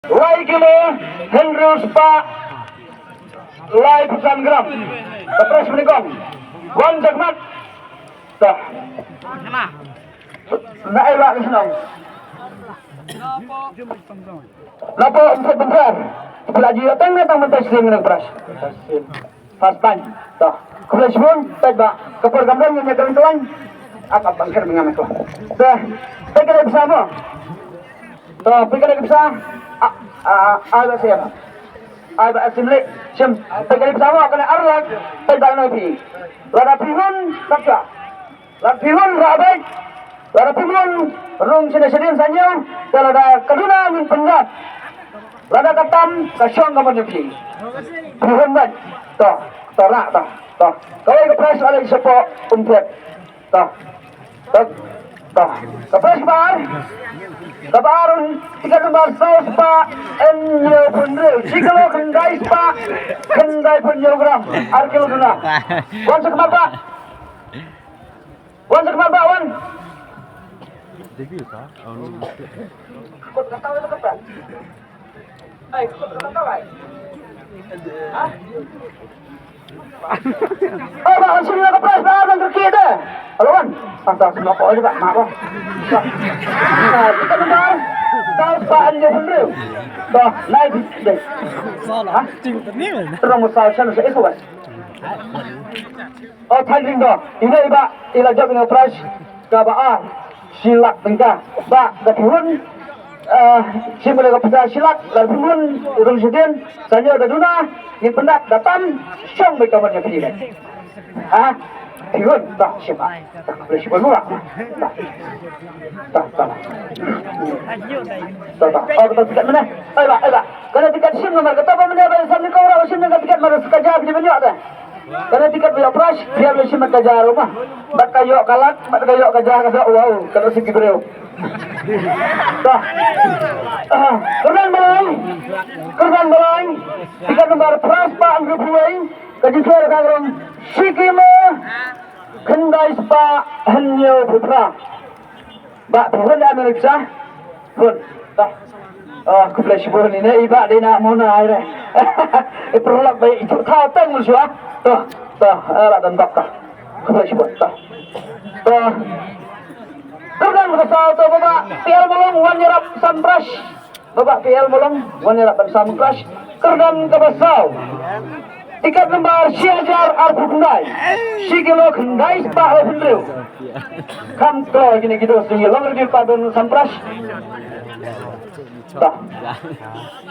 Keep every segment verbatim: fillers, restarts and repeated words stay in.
Lai kilo hynriew spah laiphew san gram. Ka prize ba nyngkong. Wan shakhmat. Tah. Na ai ba ka shnong. Napa untuk bentar. Pelaji datang datang mentas sing dengan prize. First time. Tah. Khublei shibun, peit ba ka por ka mon ngan ïa kren khlaiñ. Ap ap bang kren ngam ïa khlaiñ. Tah. Peit ka dei pisa mo. Tah, peit ka dei pisa. Ah, ah, ah, ba siapa? Ai ba sim leh. Shim. Peit ka dei pisa mo, kane ar lak. Peit ba na phi. Lada phi hun, tak ka. Lada phi hun rah beit. Lada phi hun rung shane shadien sa ñiew. Te lada ka duna ngin pyndap. Lada ka tam ka shong ka mon ïa phi. Phi hun beit. To, to rah to. To. Kawei ka prize la leit shapoh Umthiat. To. To. To. Ka prize kaba ar. Kaba ar, tiket number saw spah hynñiew phew hynriew. Shi kilo khyndai spah khyndai phew hynñiew gram. Ar kilo duna. Wan sa khmat ba. Wan sa khmat ba, wan. Kot kata, kot kata. Ai, kot kata, ai. Ha? Ai, ba, wan sini ka prize ba, wan kerki deh. Halo, wan. Wan sa sini ko aja, Pak. Maaf, Bang. Kita dengar. Tahu Pak Andi Hendro. Bah, naik deh. Ha? Terus mau salah sana, saya itu, Bang. O, thaiñ ring do. Ine i Bah, i la jop ïa ka prize kaba ar, shi lak tyngka. Bah, da phi hun, eh, shi mele ka pisa shi lak, da phi hun, rung shadien, sa ñiew da duna, ngin pyndap da tam, shong beit ka mon ïa phi. Ha? Phi hun, da shi bah. Da phi shi bah. Da. Da, da. Da, da. O, da tiket mynne. Ai Bah, ai Bah. Kane tiket shim namar kata ba mynne ba sam ni ko ra shim ka tiket mar ka ja bi ban ïoh da. Kane tiket ba ïoh prize, biar le shim ka ja ruh ma. Bad ka ïoh ka lak, bad ka ïoh ka ja ka ja, wow, ka da siki breu. Dah. Ah, kyrdan ba lai. Kyrdan ba lai. Tiket number phra spah hynriew phew wei. Ka jingkyrdan ka rong shi kilo khyndai spah hynñiew phew phra. Bah, phi hun da me pisa. Hun. Tah. Ah, khublei shibun ine i Bah dei na Mawlai re. I pyrlok ba i ju thaw teng mu shwa. Tah, tah, eh, la dang bak tah. Khublei shibun tah. Tah. Kyrdan ka saw to Bah, P L Mawlong wan ïarap san brush. Bah, P L Mawlong wan ïarap ban sam crush. Kyrdan kaba saw. Tiket number shi hajar arphew khyndai. Shi kilo khyndai spah arphew hynriew. Kham ko kine ki dos jong ngi long review pa don sam crush. Tah.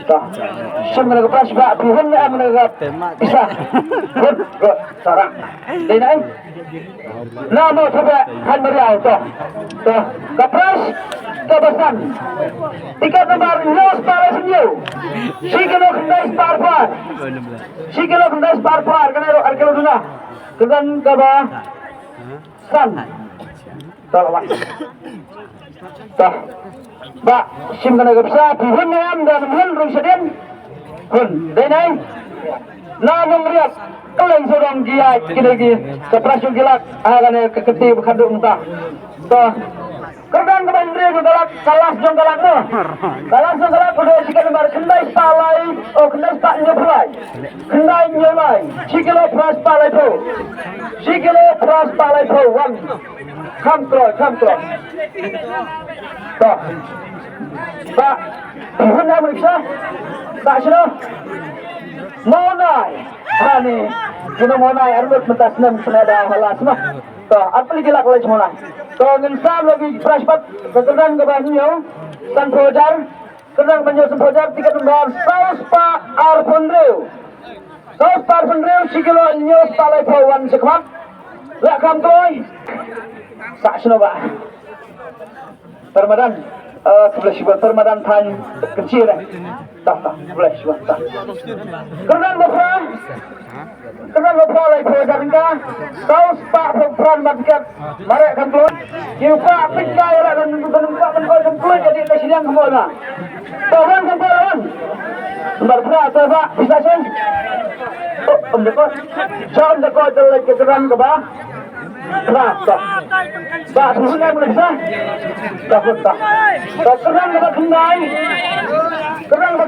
Tah. Shim kane ka crush Bah, phi hun ne em kane ka pisa. Hun, hun, sarang. Dei na em. Na mo thebe han mariaw to. To. Ka prize kaba san. Tiket number hynñiew spah hynñiew. Shi kilo khyndai spah phra. Shi kilo khyndai spah phra. Kane ruh ar kilo duna. Kyrdan kaba san. To, lawan. Tah. Bah, shim kane ka pisa, phi hun ne em da hun rung shadien. Hun, dei nai. Na Nongriat, kylleng sawdong ki ïaid kine ki, ka prize jong ki lak, ha kane ka kti ba khadduh mynta. Tah. Kyrdan kaba hynriew jong ka lak, ka last jong ka lak mo. Ka last jong ka lak, ka dei tiket number khyndai spah lai, oh, khyndai spah hynñiew phew lai. Khyndai hynñiew lai, shi kilo phra spah laiphew. Shi kilo phra spah laiphew, wan. Kham troi, kham troi. To. Bah, phi hun ne em pisa? Bah, shano? Mawlai. Hani. Shano Mawlai, ar lut mynta snem snem da hala shano. To, ar peli ki lak leit Mawlai. To, ngin sam lagi prize pat, ka kyrdan kaba hynñiew, sanphew hajar. Kyrdan ba hynñiew sanphew hajar, tiket number saw spah arphew hynriew. Saw spah arphew hynriew, shi kilo hynñiew spah laiphew, wan shakhmat. Lah kham troi. Sah shano Bah. Permadan. Eh, khublei shibun Permadan Thaiñ Kynshi re. Tah, tah, khublei shibun, tah. Kyrdan ba phra. Kyrdan ba phra laiphew hajar tyngka. Saw spah phew phra market. Mareh kham kloi. Ki u Bah pynkai ïa la ban ban ban ban ban kloi jadi ka shiliang kham kloi na. To wan kham kloi wan. Number phra to Bah pisa shen. Oh, um da kot. Sha um da kot da leit ka kyrdan kaba. Phra to. Bah pisa shen pisa. To to. To kyrdan kaba khyndai.